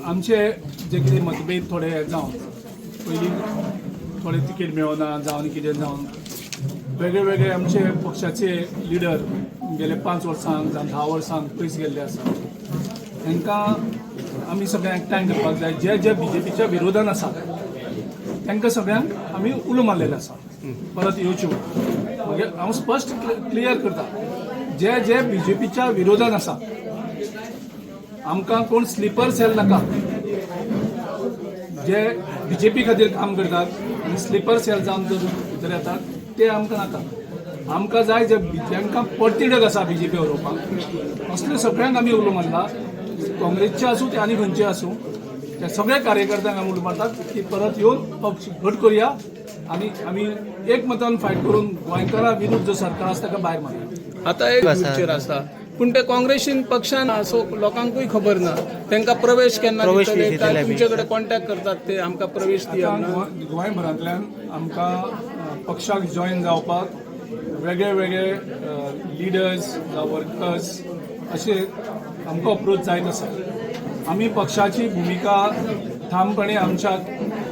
आमचे जे कितें मतभेद थोडे जावन पयलीं थोडे तिकेट मेळना जावन कितें जावन वेगळे वेगळे आमचे पक्षाचे लिडर गेले 5 वर्सांक जावं 10 वर्सांक पयस गेल्ले आसा. तांकां आमी सगळ्यांक एकठांय करपाक जाय. जे जे बीजेपीच्या विरोधान आसा तांकां सगळ्यांक आमी उलो मारलेलो आसा परत येवचे म्हणून. मागीर हांव स्पश्ट क्लियर करता, जे जे बीजेपीच्या विरोधान आसा, आमकां कोण स्लिपर सेल नाका. जे बीजेपी खातीर काम करतात आनी स्लिपर सेल जावन जर भितर येतात ते आमकां नाका. आमकां जाय जे जांकां पोटतिडक आसा बीजेपी हरोवपाक, असले सगळ्यांक आमी उलो मारला. काँग्रेसचे आसूं ते आनी खंयचे आसूं, त्या सगळ्या कार्यकर्त्यांक आमी उलो मारतात की परत येवन पक्ष घट करुया आनी आमी एकमतान फायट करून गोंयकारां विरुद्ध जो सरकार आसा ताका भायर मारया. आता एक चेर आसा, पूण ते काँग्रेसीन पक्षान असो लोकांकूय खबर ना तांकां प्रवेश केन्ना प्रवेश दितले दितले काय बी. तुमचे कडेन कॉन्टॅक्ट करतात ते आमकां प्रवेश दिया आतां म्हणून? गोंयभरांतल्यान आमकां पक्षाक जॉयन जावपाक वेगळे वेगळे लिडर्स जावं वर्कर्स अशे आमकां अप्रोच जायत आसा. आमी पक्षाची भुमिका ठामपणे आमच्या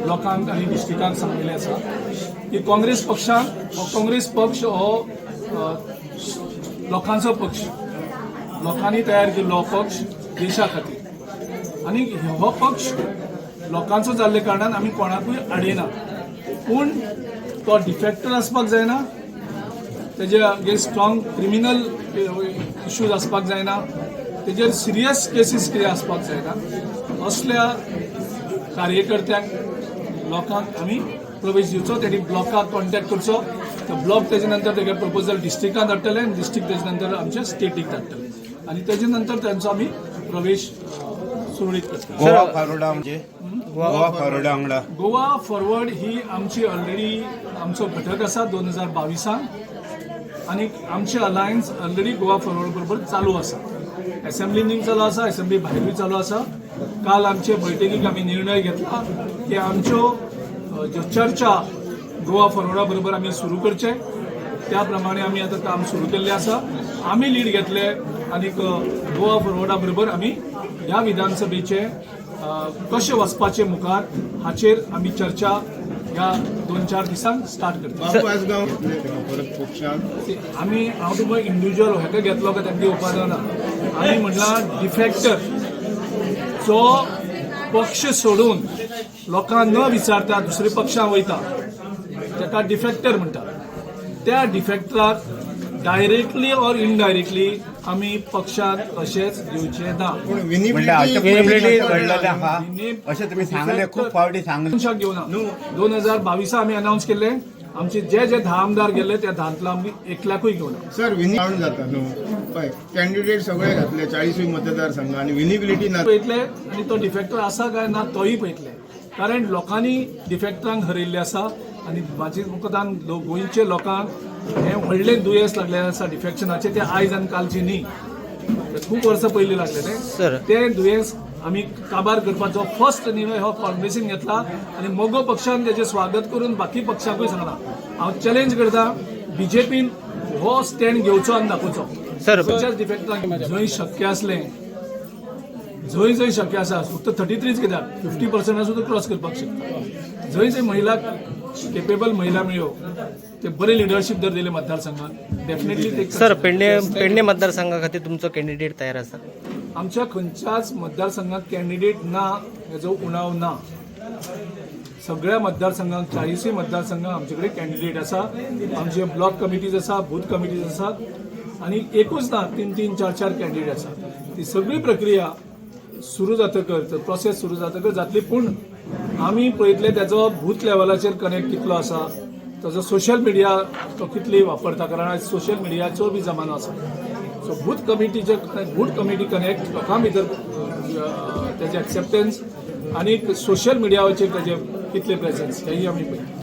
लोकांक आनी डिस्ट्रिक्टाक सांगिल्लें आसा की काँग्रेस पक्षाक हो काँग्रेस पक्ष हो लोकांचो पक्ष, लोकांनी तयार केल्लो हो पक्ष देशा खातीर आनी हो पक्ष लोकांचो जाल्ले कारणान आमी कोणाकूय आडयना. पूण तो डिफेक्टर आसपाक जायना, तेजे अगेन्स्ट स्ट्रॉंग क्रिमिनल इश्यूज आसपाक जायना, तेजेर सिरियस केसीस कितें आसपाक जायना. असल्या कार्यकर्त्यांक, लोकांक आमी प्रवेश दिवचो. तेणी ब्लॉकाक कॉन्टॅक्ट करचो, तो ब्लॉक तेजे नंतर तेगे प्रपोजल डिस्ट्रिक्टान धाडटले आनी डिस्ट्रिक्ट तेजे नंतर आमच्या स्टेटीक धाडटले आनी तेजे नंतर तेंचो आमी प्रवेश सुरळीत करतले. गोवा फॉरवर्डा म्हणजे गोवा फॉरवर्डा वांगडा. गोवा फॉरवर्ड ही आमची ऑलरेडी आमचो घटक आसा 2022साक आनी आमची अलायन्स ऑलरेडी गोवा फॉरवर्ड बरोबर चालू आसा. एसेंब्लीनीक चालू आसा, एसेंब्ली भायरूय चालू आसा. काल आमचे बैठकीक आमी निर्णय घेतला की आमच्यो ज्यो चर्चा गोवा फॉरवर्डा बरोबर आमी सुरू करचे. त्या प्रमाणे आमी आतां काम सुरू केल्लें आसा. आमी लीड घेतले आनी गोवा फॉरवर्डा बरोबर आमी ह्या विधानसभेचे कशें वचपाचें मुखार हाचेर आमी चर्चा ह्या 2-4 दिसांक स्टार्ट करतले. बाबू आजगांव घेतले तेका परत पक्षात? आमी, हांव तुमकां इंडिविज्युअल हेका घेतलो काय तांकां घेवपा जायना. आमी म्हणलां, डिफेक्टर जो पक्ष सोडून लोकांक न विचारता दुसऱ्या पक्षां वयता ताका डिफेक्टर म्हणटात. त्या डिफेक्टराक डायरेक्टली ऑर इनडायरेक्टली आमी पक्षांत कशेंच घेवचे ना. पूण म्हणल्यार अशें विनिबिलिटी पयलीं घडलेलें आहा अशें तुमी सांगलें, खूब फावटी सांगलें. मनशाक घेवना. 2022 आमी अनावन्स केल्ले, आमचे जे जे 10 आमदार गेल्ले त्या 10तलो आमी एकल्याकूय घेवना. सर, विनी रावंड जाता न्हू पळय, कॅन्डिडेट सगळे घातले 40ूय मतदारसंघ आनी विनिबिलिटी ना. पळयतले आनी तो डिफेक्टर आसा काय ना तोय पळयतले, कारण लोकांनी डिफेक्टरांक हरयल्ले आसा आनी म्हाजी मुखान गोंयचे लोकांक हें व्हडलें दुयेंस लागलेलें आसा डिफेक्शनाचें. तें आयज आनी कालचें न्ही, तें खूब वर्सां पयलीं लागलेलें. सर. तें दुयेंस आमी काबार करपाचो फर्स्ट निर्णय हो काँग्रेसीन घेतला आनी मगो पक्षान तेजें स्वागत करून बाकी पक्षांकूय सांगलां. हांव चॅलेंज करता, बीजेपीन हो स्टँड घेवचो आनी दाखोवचो. सर. खंयच्याच डिफेक्टांक जंय शक्य आसलें, जंय जंय शक्य आसा, फक्त 33च कित्याक, 50%ा सुद्दां क्रॉस करपाक शकता. जंय जंय महिला, केपेबल महिला मेळ्यो, ते बरे लिडरशीप जर दिले मतदारसंघात, डेफिनेटली ते सर, पेडणे पेडणे मतदारसंघा खातीर तुमचो कॅन्डिडेट तयार आसा? आमच्या खंयच्याच मतदारसंघात कॅन्डिडेट ना हेजो उणाव ना. सगळ्या मतदारसंघात, 40ूय मतदारसंघात आमचे कडेन कॅन्डिडेट आसा. आमचे ब्लॉक कमिटीज आसा, बूथ कमिटीज आसात आनी एकूच ना, तीन तीन चार चार कॅन्डिडेट आसा. ती सगळी प्रक्रिया सुरू जातकर, प्रोसेस सुरू जातकर जातली. पूण आमी पळयतले तेजो बूथ लेवलाचेर कनेक्ट कितलो आसा, ताजो सोशल मिडिया तो कितली वापरता, कारण आयज सोशल मिडियाचो बी जमानो आसा. सो बूथ कमिटीचे, बूथ कमिटी कनेक्ट, लोकां भितर तेजे एक्सेप्टन्स आनी सोशल मिडियाचेर तेजे कितले प्रेझन्स हेंय आमी पळयतले.